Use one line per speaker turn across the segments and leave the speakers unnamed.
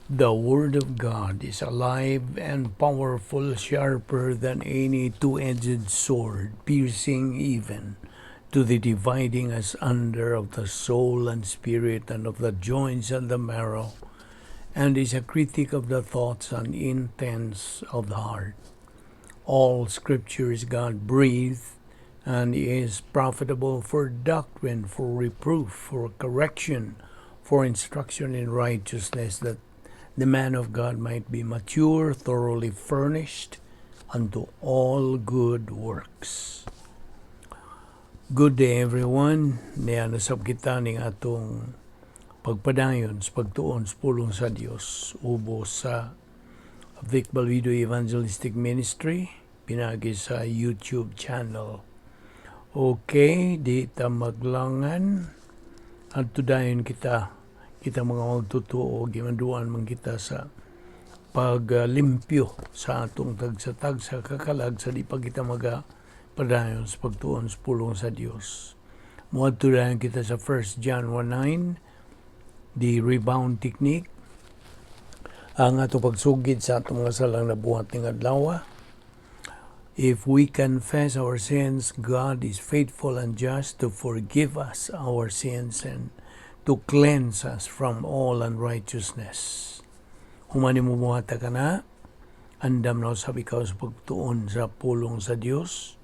The Word of God is alive and powerful, sharper than any two-edged sword, piercing even to the dividing asunder of the soul and spirit and of the joints and the marrow, and is a critic of the thoughts and intents of the heart. All Scripture is God-breathed and is profitable for doctrine, for reproof, for correction, for instruction in righteousness, that the man of God might be mature, thoroughly furnished unto all good works. Good day, everyone. Niya nasab kita ning atong pagpadayon sa pagtuon sa pulong sa Dios ubos sa Vic Balbido Evangelistic Ministry pinagi sa YouTube channel. Okay, di ta maglangan at dayon kita kita mga magtutuo, gimanduan man kita sa paglimpyo sa atong tagsa-tagsa kakalag sa di pa kita maga padayon sa pagtuon sa pulong sa Dios. Muadto dayon kita sa 1 John 1:9, the rebound technique. Ang ato pagsugid sa atong mga salang nabuhat ning adlaw. If we confess our sins, God is faithful and just to forgive us our sins and to cleanse us from all unrighteousness. Human nimo buhata ka na, andam na usab ikaw sa pagtuon sa pulong sa Dios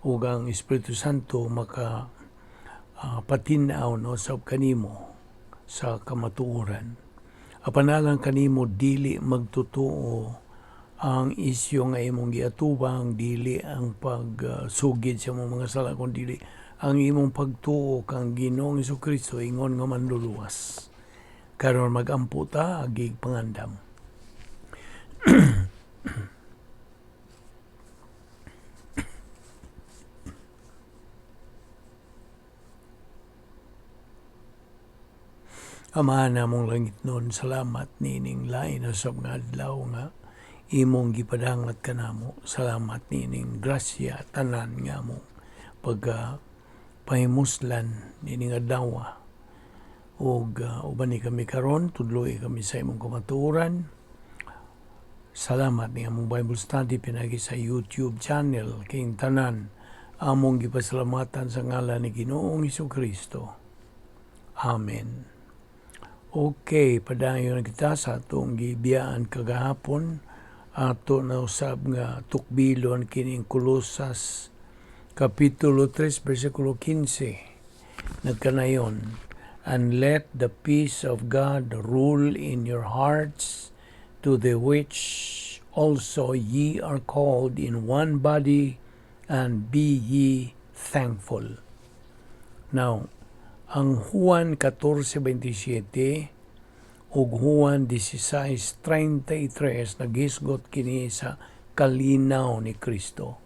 ug ang Espiritu Santo maka patinaw no usab kanimo sa kamatuoran. Apan alang kanimo dili magtotoo ang isyu nga imong giatubang, dili ang pagsugid sa imong mga sala, kun dili ang imong pagtuo kang Ginoong Kristo ingon nga manluluwas. Karon magampo ta, agig pangandam. Ama namong langitnon, salamat nining lain sa mga adlaw nga imong gipadangat kanamo. Salamat nining grasya tanan nga among pagka pahimuslan nining adlaw. Ug uban ni kami karon, tudloy kami sa imong kamatuoran. Salamat ni among Bible study pinagi sa YouTube channel king tanan among gipasalamatan sa ngalan ni Ginoong Kristo. Amen. Okay, padayon kita sa atong gibiyaan kagahapon. Ato na usab nga tukbilon kining Kolosas Kapitulo 3, versikulo 15. Nagkanayon, "And let the peace of God rule in your hearts, to the which also ye are called in one body, and be ye thankful." Now, ang Juan 14:27 ug Juan 16:33 naghisgot kini sa kalinaw ni Kristo.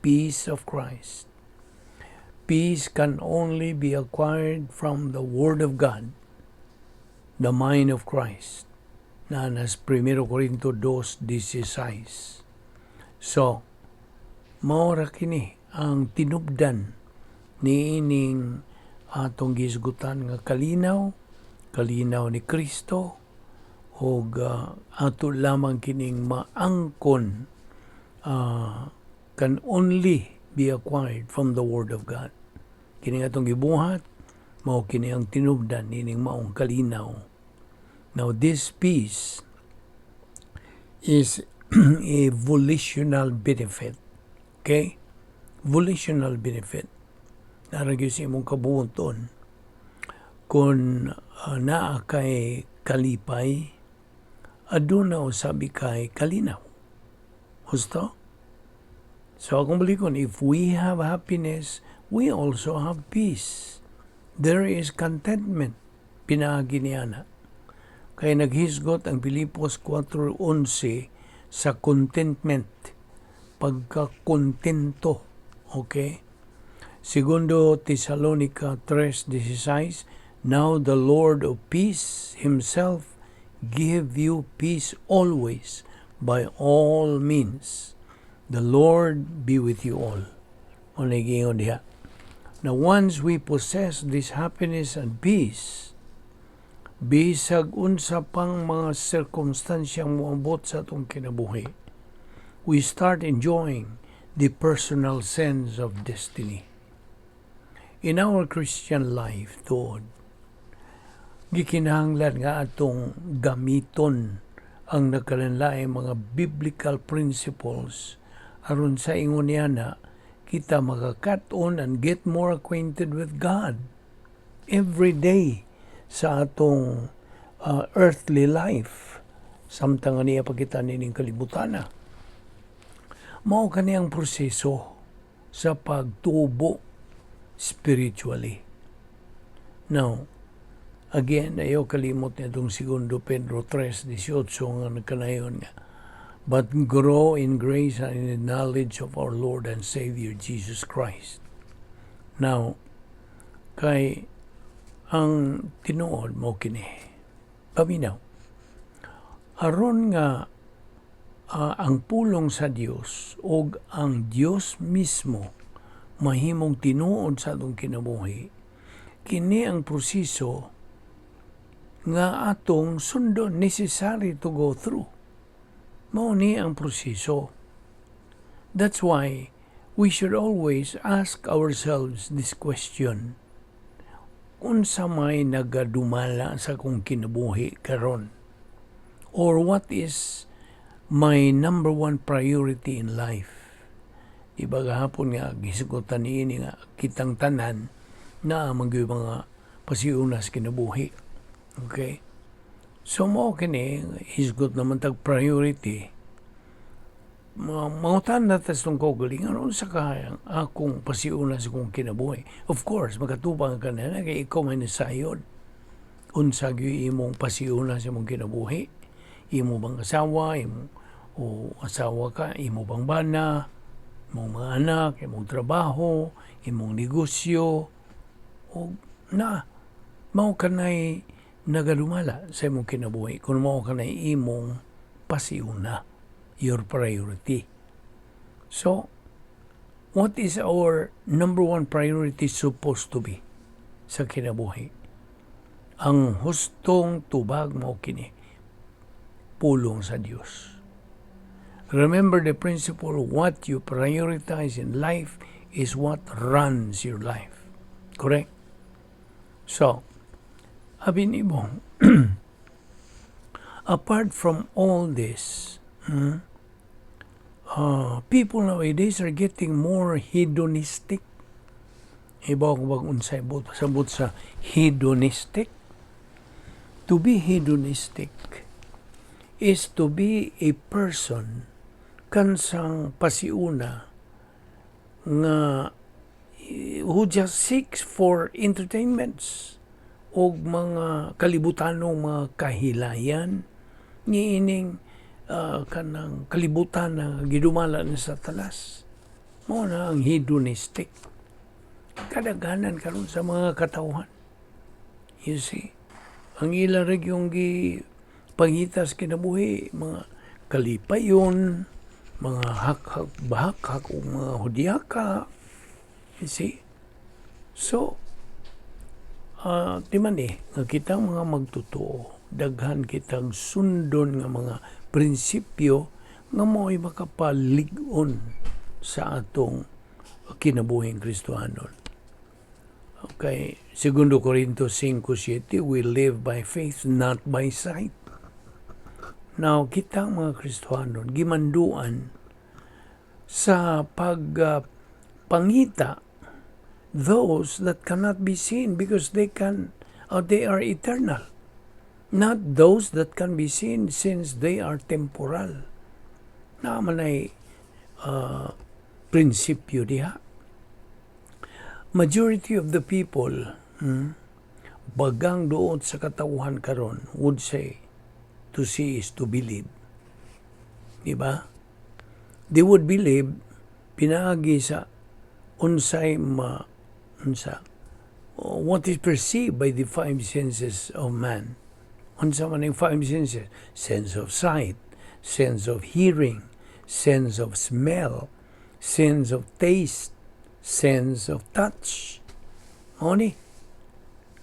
Peace of Christ. Peace can only be acquired from the Word of God, the mind of Christ. Na nas 1 Corinto 2:16. So, maora kini ang tinubdan niining atong gisgutan nga kalinaw, kalinaw ni Kristo, ug ato lamang kining maangkon can only be acquired from the Word of God. Kini atong gibuhat, mao kini ang tinubdan nining maong kalinaw. Now, this peace is a volitional benefit. Okay? Volitional benefit. Naa ra gyud sa imong kabuoton. Kung naa kay kalipay, aduna usab kay kalinaw. Husto? So akong balikon, if we have happiness, we also have peace. There is contentment. Pinaagi niya na. Kaya naghisgot ang Pilipos 4:11 sa contentment. Pagkakontento. Okay? Segundo Tesalonica 3:16, "Now the Lord of peace himself give you peace always by all means. The Lord be with you all." Mao giingon diha. Now, once we possess this happiness and peace, Bisag unsa pang mga sirkumstansyang moabot sa atong kinabuhi, we start enjoying the personal sense of destiny. In our Christian life, tuod, gikinahanglan nga atong gamiton ang nagkalainlaing mga biblical principles aron sa ingon niya na kita makakat-on and get more acquainted with God every day sa atong earthly life samtang niya pa kita nining kalibutana. Mao kani ang proseso sa pagtubo spiritually. Now, again, ayaw kalimot niya itong Segundo Pedro 3:18 nga nagkanayon nga, "But grow in grace and in the knowledge of our Lord and Savior Jesus Christ." Now, kay ang tinuod mo kini. Paminaw. Aron nga ang pulong sa Dios og ang Dios mismo mahimong tinuod sa atong kinabuhi, kini ang proseso nga atong sundon, necessary to go through. Mao ni ang proseso. That's why we should always ask ourselves this question. Unsa may nagadumala sa akong kinabuhi karon? Or what is my number one priority in life? Di ba gahapon nga gisgutan niini nga kitang tanan na man gyud mga pasiuna sa kinabuhi? Okay? So mo kini hisgot naman tag priority. Mangutan na tas tong kaugalingon, unsa ka ang akong pasiuna sa akong kinabuhi? Of course, makatubang ka na kay ikaw may nasayod. Unsa gyud imong pasiuna sa imong kinabuhi? Imo bang asawa, imo o asawa ka, imo bang bana, imong mga anak, imong trabaho, imong negosyo, o na mao kanay nagadumala sa imong kinabuhi kung mao kanay imong pasiuna, your priority? So, what is our number one priority supposed to be sa kinabuhi? Ang hustong tubag mo kini, pulong sa Dios. Remember the principle: what you prioritize in life is what runs your life. Correct? So, abi nimo, apart from all this, people nowadays are getting more hedonistic. Iba ko bag unsay bot sabot sa hedonistic? To be hedonistic is to be a person kansang pasiuna nga who just seeks for entertainments og mga kalibutanong mga kahilayan niining kanang kalibutan na gidumala ni Satanas. Mao na ang hedonistic. Kadaghanan karon sa mga katawhan. You see, ang ila ra yung gi pangitas kinabuhi, mga kalipayon, mga hakhak bahakhak o mga hudyaka. You see? So, di man eh, nga kitang mga magtotoo, daghan kitang sundon nga mga prinsipyo nga mo'y makapalig-on sa atong kinabuhing Kristohanon. Okay, Segundo Corinto 5:7, "We live by faith, not by sight." Now, kitang mga Kristohanon, gimanduan sa pag pangita those that cannot be seen because they are eternal, not those that can be seen since they are temporal. Naa man ay prinsipyo diha. Majority of the people, bagang duot sa katawhan karon, would say to see is to believe. Di ba? They would believe pinaagi sa unsay ma unsa what is perceived by the five senses of man. Unsa man ang five senses? Sense of sight, sense of hearing, sense of smell, sense of taste, sense of touch. Mao ni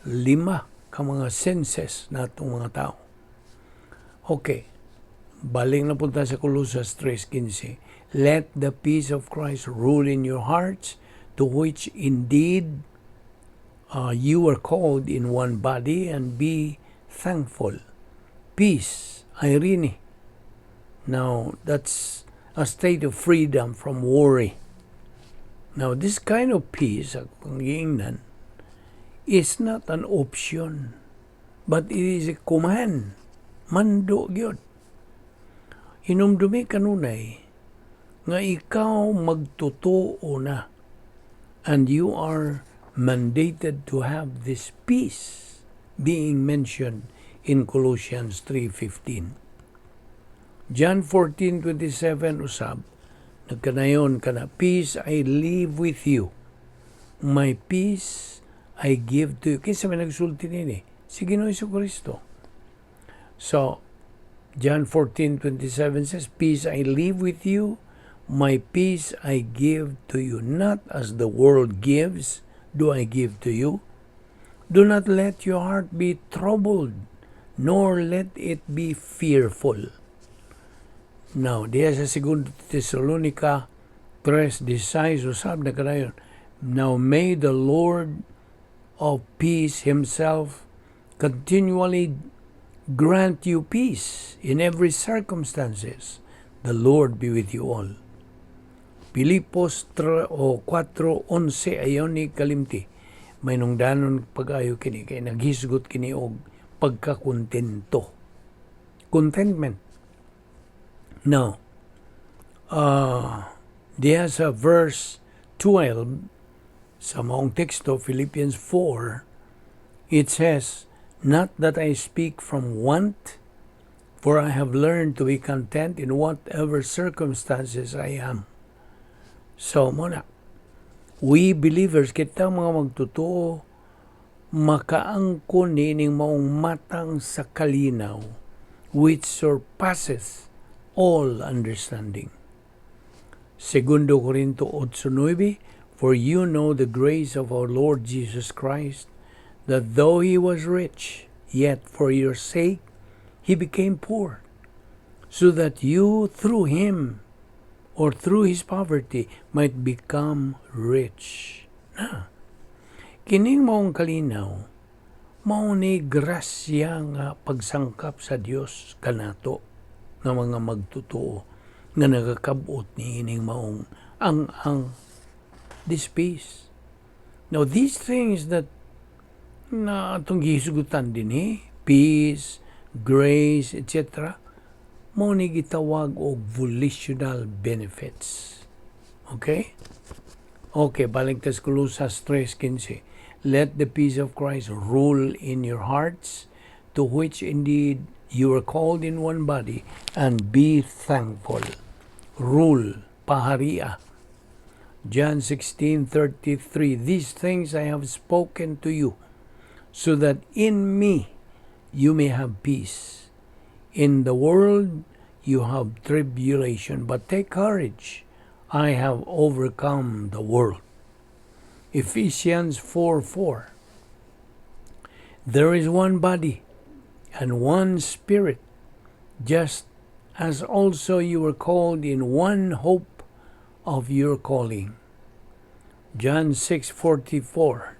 lima. ka mga senses natong mga tao. Okay. Balik na punta sa Colosas 3:15. "Let the peace of Christ rule in your hearts, to which indeed you were called in one body, and be thankful." Peace, eirene. Now, that's a state of freedom from worry. Now, this kind of peace, akong giingnan, is not an option, but it is a command. Mando gyud. Hinumdumi kanunay nga ikaw magtotoo na and you are mandated to have this peace being mentioned in Colossians 3:15. John 14:27 usab nagkanayon kana, "Peace I leave with you, my peace I give to you." Kinsa may nagsulti nini? Si Ginoong Kristo. So John 14:27 says, "Peace I leave with you, my peace I give to you. Not as the world gives, do I give to you. Do not let your heart be troubled, nor let it be fearful." Now, diya sa 2 Tesalonica 3:16 usab na kanayon, "Now may the Lord of peace himself continually grant you peace in every circumstances. The Lord be with you all." Pilipos 3 o 4:11, ayaw ni kalimti. May nungdanon pag-ayo kini kay naghisgot kini og pagkakontento. Contentment. Now, diya sa verse 12 sa maong teksto, Philippians 4, it says, "Not that I speak from want, for I have learned to be content in whatever circumstances I am." So, mao na, we believers, kita mga magtotoo, makaangkon nining maong matang sa kalinaw, which surpasses all understanding. Segundo Corinto 8:9, "For you know the grace of our Lord Jesus Christ, that though he was rich, yet for your sake he became poor, so that you through him or through his poverty might become rich." Na, kining maong kalinaw, mao ni grasya nga pagsangkap sa Dios kanato nga mga magtotoo nga nagakabot ni ining maong ang this peace. Now, these things that na atong gihisgutan din eh, peace, grace, etc., mao ni gitawag og volitional benefits. Okay? Okay, balik ta sa Colosas 3:15. "Let the peace of Christ rule in your hearts, to which indeed you are called in one body, and be thankful." Rule, paharia. John 16:33, "These things I have spoken to you, so that in me you may have peace. In the world you have tribulation, but take courage. I have overcome the world." Ephesians 4:4, "There is one body and one spirit, just as also you were called in one hope of your calling." John 6:44,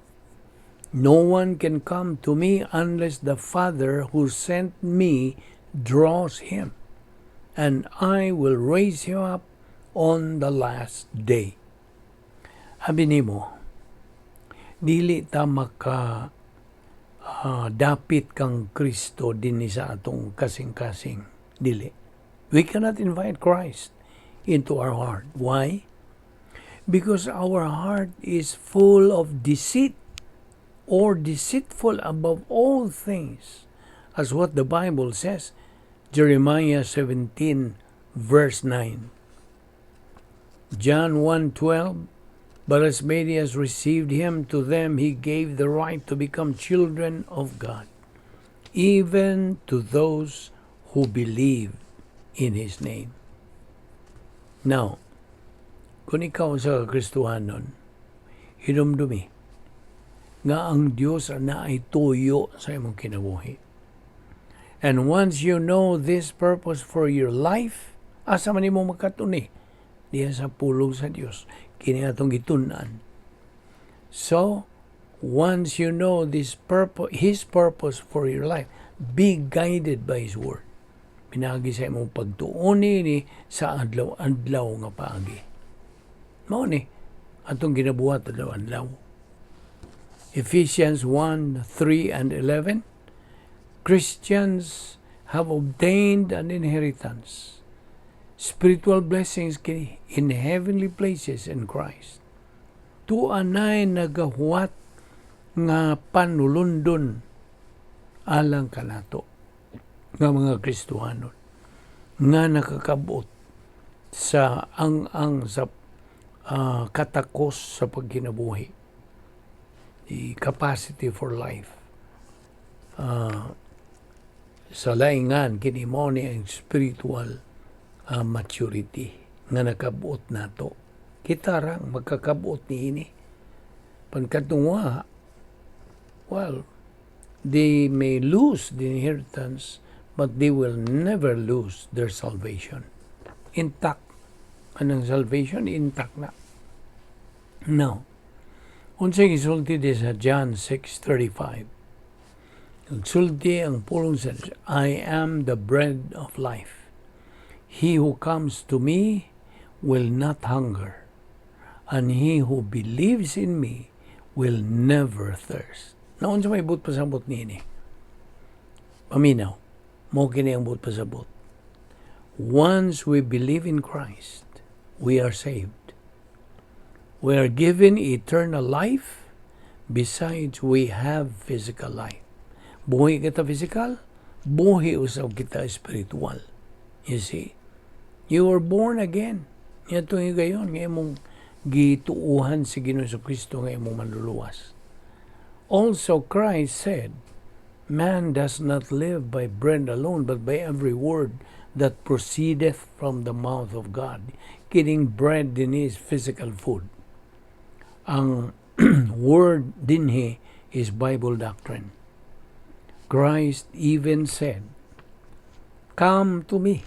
"No one can come to me unless the Father who sent me draws him, and I will raise him up on the last day." Abi nimo, dili ta maka dapit kang Kristo dinhi sa atong kasing-kasing. Dili. We cannot invite Christ into our heart. Why? Because our heart is full of deceit or deceitful above all things, as what the Bible says, Jeremiah 17 verse 9. John 1:12, "But as many as received him, to them he gave the right to become children of God, even to those who believe in his name." Now, kung ikaw sa Kristohanon, hinumdumi nga ang Dios naay tuyo sa imong kinabuhi. And once you know this purpose for your life, asa man nimo makatuni? Diya sa pulong sa Dios. Kini atong gitun-an. So, once you know this purpose, His purpose for your life, be guided by His Word. Pinaagi sa imong pagtuon ni sa adlaw-adlaw nga paagi. Mao ni atong ginabuhat adlaw-adlaw. Ephesians 1, 3 and 11. Christians have obtained an inheritance, spiritual blessings in heavenly places in Christ. Tuanay nagahuwat nga panulundon alang kanato nga mga Kristohanon nga nakakabot sa ang-ang sa katakos sa pagkinabuhi, the capacity for life. Sa laingan, kini mo ni ang spiritual maturity nga nakabot nato. Kita rang magkakabot niini. Pagkatungwa, well, they may lose the inheritance, but they will never lose their salvation. Intact. Anong salvation? Intact na. Now, unsay gisulti di sa John 6:35? Nagsulti ang pulong sa Diyos, "I am the bread of life. He who comes to me will not hunger, and he who believes in me will never thirst." Naunsa may buot pasabot niini? Paminaw, mo kini ang buot pasabot. Once we believe in Christ, we are saved. We are given eternal life. Besides, we have physical life. Buhi kita physical, buhi usab kita spiritual. You see? You were born again. Ito yung gayon, nga imong gituuhan si Ginoong Kristo nga imong manluluwas. Also, Christ said, "Man does not live by bread alone, but by every word that proceedeth from the mouth of God." Kining bread din is physical food. Ang word dinhi is Bible doctrine. Christ even said, "Come to me,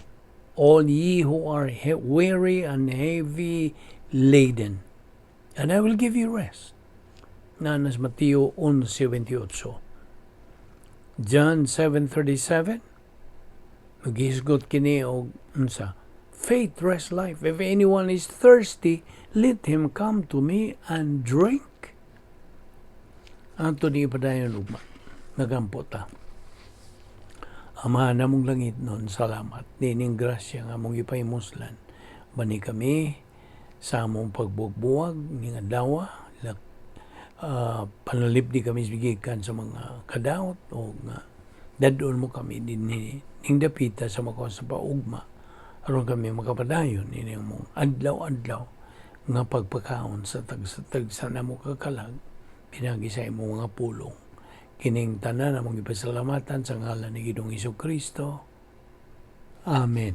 all ye who are weary and heavy laden, and I will give you rest." Naa sa Mateo 11:28. John 7:37, magisgot kini og unsa? Faith, rest, life. "If anyone is thirsty, let him come to me and drink." Ato ni ipadayon ugma. Nagampo ta. Ama namong langitnon, salamat nining grasya nga among gipahimuslan. Bani kami sa among pagbuwag-buwag ning adlaw, panalipdi kami gikan sa mga kadaot o nga dadon mo kami dinhi ning dapita sa makawas sa paugma aron kami makapadayon ini mong adlaw-adlaw nga pagpakaon sa tagsa-tagsa namo kakalag pinaagi sa imong mga pulong. Kining tanan among gipasalamatan sa ngalan ni Ginoong Kristo. Amen.